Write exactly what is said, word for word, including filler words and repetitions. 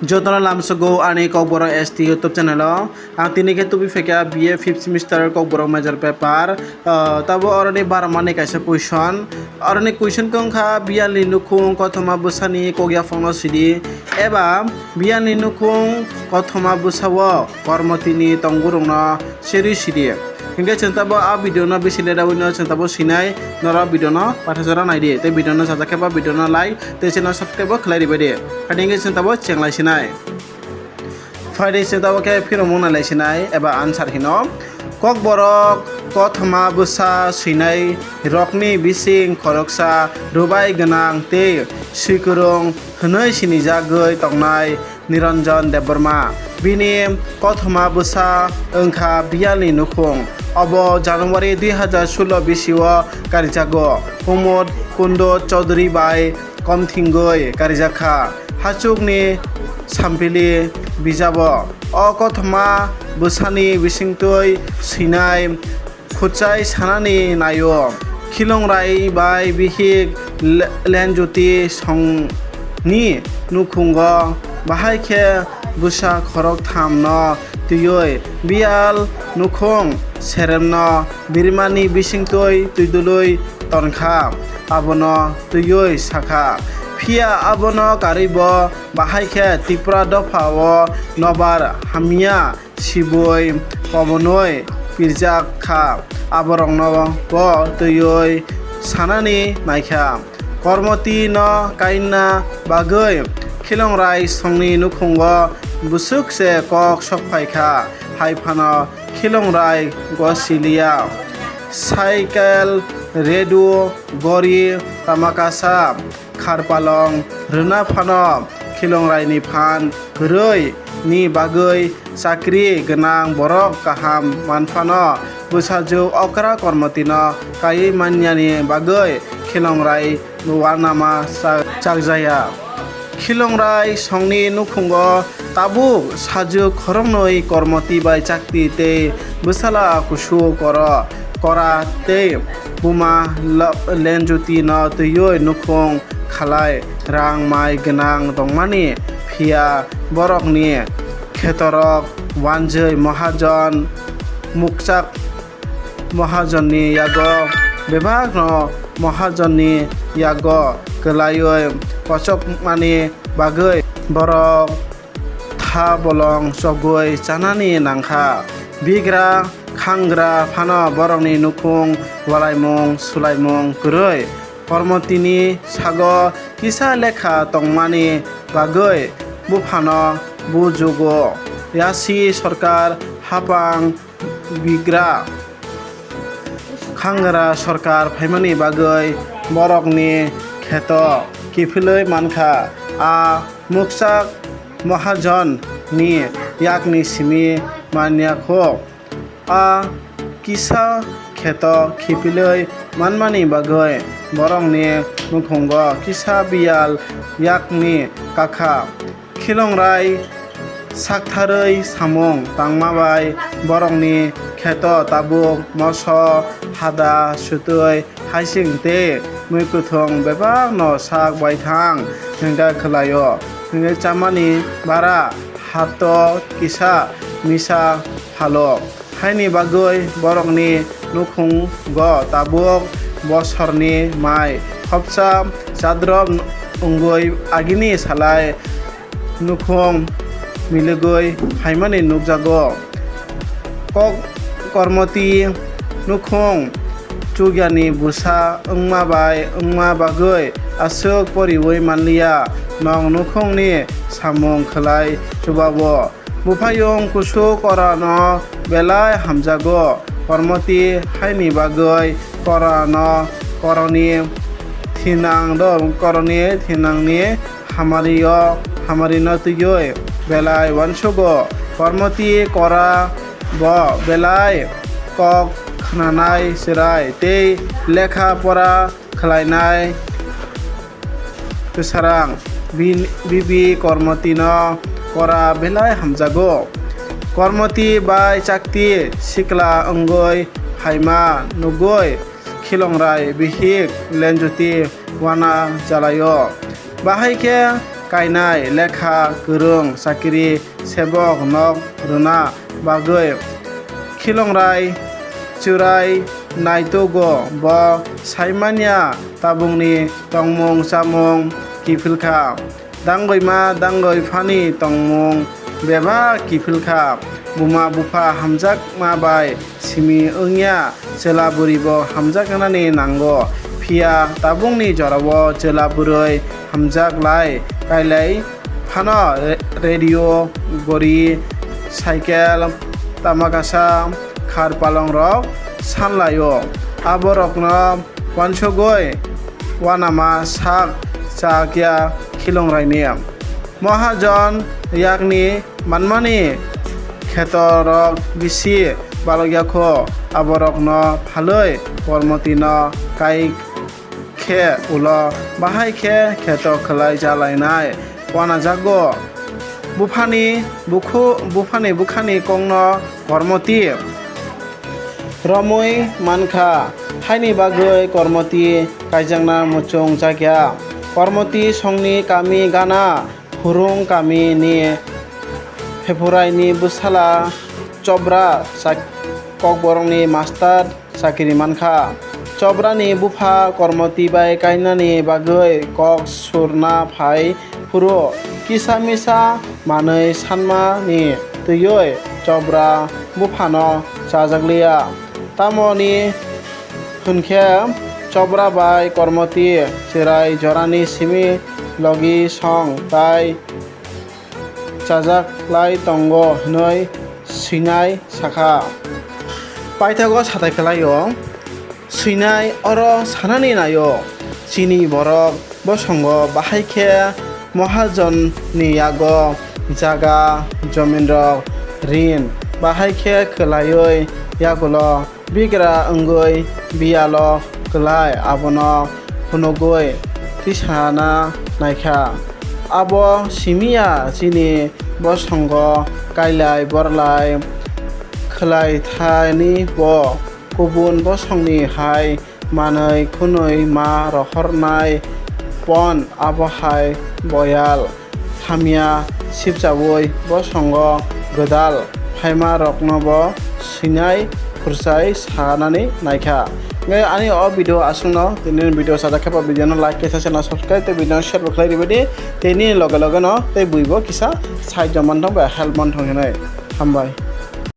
Jotono lamsogo ani Kokborok S T YouTube channel o. Ang tini khe tubi phaikha B A fifth semester Kokborok major paper. Ah, tabo oroni baromani kaisa question. Oroni question khe wngkha biyalni nukhung kothoma bwsani kok yaphangno sidi eba biyalni nukhung kothoma bwsao kormotini tongburokno serwi sidi. Hinkhe chwng tabo a video no bisi leda wino chwng tabo sinai norok video no pathajora naidi tei video no sajak khe ba video no like tei channel subscribe bo khlai ribai di. Haini hinkhe chwng tabo chenglai sinai. Phaidi chwng tabo khe phiromung nailai sinai eba answer hino. Kokborok kothoma bwsa swinai rokni bising khoroksa rwbai gwnang tei swikwrwng hwnwi sinijagwi tongnai Niranjan Debbarma. Bini kothoma bwsa wngkha biyalni nukhung. Obo January dui hazar sulo bisio karijago. Umod Kundo Chaudhary bai komthingwi karijak kha. Hachukni sampili bijabo o kothoma bwsani bisingtwi swinai khurchai sanani naio. Khilongrai bai bihik Le-, Lenjoti songni nukhungo bahai khe bwsa khoroktham no twiwi biyal nukhung seremno birimani bisingtwi twidulwi tonkha, abono twiwi sakha. Phiya abono karwi bo bahai khe Tripura dopha o nobar hamya sibui kobonwi pirjak kha, aborokno bo twiwi sanani naikha. Kormoti no kaina bagwi Khilongrai songni nukhungo bwswk se kok sokphai kha, hai phano Khilongrai gosiliya. Cycle, redu, gori, tamakasa, kharpalong rwna phano Khilongrai ni phan kwrwi ni bagwi chakri gwnang borok kaham manphano bwsajwk okra Kormoti no kaiwi manyani bagwi Khilongrai uanama cha-, chakjaya. Khilongrai songni nukhungo tabuk sajwk khoroknwi Kormoti bai Chakti tei bwsala kusu koro kora tei buma lo-, Lenjoti no twiwi nukhung khalai rang mai gwnang tongmani, phiya borokni khetorok wanjwi Mahajon Mukchak Mahajonni yago bebakno Mahajonni yago kwlaiwi kochokmani bagwi borok tha bolong chogwi chanani nangkha. Bigra khangra phano borokni nukhung walaimung sulaimung kwrwi Kormotini sago kisa lekha tongmani bagwi buphano bujugo. Yasi sorkar hapang bigra khangra sorkar phaimani bagwi borokni kheto kiphilwi mankha. A mukchak Mahajon ni yakni simi manya kho. A kisa kheto khiphilwi manmani bagwi borokni nukhungo kisa biyal yakni kakha. Khilongrai saktharwi samung tangma bai borokni kheto tabuk moso, hada, sutwi, haising tei mui kwthwng bebakno sak baithang hwnkhe khwlaio. Hwnkhe chamani bara hato kisa misa phalo. Haini bagwi borokni nukhungo tabuk bosorni mai khopsa chadrop wngwi agini salai nukhung miligwi phaimani nukjago. Kok Kormoti nukhung chugyani bwsa wngma bai wngma bagwi aswk poriwi manliya, nwng nukhungni samung khwlai chubao. Buphayung kusu korano belai hamjago. Kormoti haini bagwi korano koroni thinang do, koroni thinangni hamario hamarino twiwi belai uansugo. Kormoti kora bo belai kok khnanai chwrai tei lekha pora khlainai kwsarang. Bin-, bibi Kormotino kora belai hamjago. Kormoti bai Chakti sikla wngwi phaima nugwi Khilongrai bihik Lenjoti uana jalaio. Bahai khe kainai lekha kwrwng chakiri sebok nok rwna bagwi khilongrai churai naitugo. Bo saimanya tabukni tongmung chamung kiphilkha, dangwi ma dangwi phani tongmung bebak kiphilkha. Buma bupha hamjakma bai simi wngya, chwla bwrwibo hamjaknani nango. Phiya tabukni jorao chwla bwrwi hamjak lai kailai phano re-, radio, gori, cycle, tamakasa, khar palongrok sanlaio. Aborokno wansugwi uanama sak chakya khilongraini. Mahajon yakni manmani khetorok bisi balokya kho, aborokno phalwi Kormotino kai khe ulo bahai khe kheto khwlai chalainai uanajago. Buphani bukhu-, buphani bukhani kokno Kormoti romwi mankha, haini bagwi Kormoti kaijakna muchung jakya. Kormoti songni kami gana Hurung kamini Phephuraini bwsala Chobra sak-, kokborokni master chakiri mankha. Chobrani bupha Kormoti bai kainani bagwi kok surna phai phuru kisa misa manwi sanmani twiwi Chobra buphano chajakliya. Tamoni hwnkhe Chobra bai Kormoti chwrai jorani simi logi song tai chajaklai tongo hwnwi swinai sakha. Paithago satai khlaio, swinai oro sanani naio, chini borok bosongo bahai khe mohajonni yago jaga jominrok rin bahai khe kwlaiwi yagulo bigra wngwi biyalo kwlai abono phunugwi tisana naikha. Abo simiya chini bosongo kailai borlai khwlai thani bo kubun bosongni hai manwi khwnwi ma rohornai pon abo hai boyal hamya sipchaui bosongo gwdal phaimaroknobo swinai khurchai sanani naikha. Hwnkhe ani o video aswkno, tini video sajak khe bo video no like khe sa channel subscribe tei video no share bo khlai ribadi, tei nini loge loge no tei buibo kisa side manthong ba help manthong hinwi. Hambai.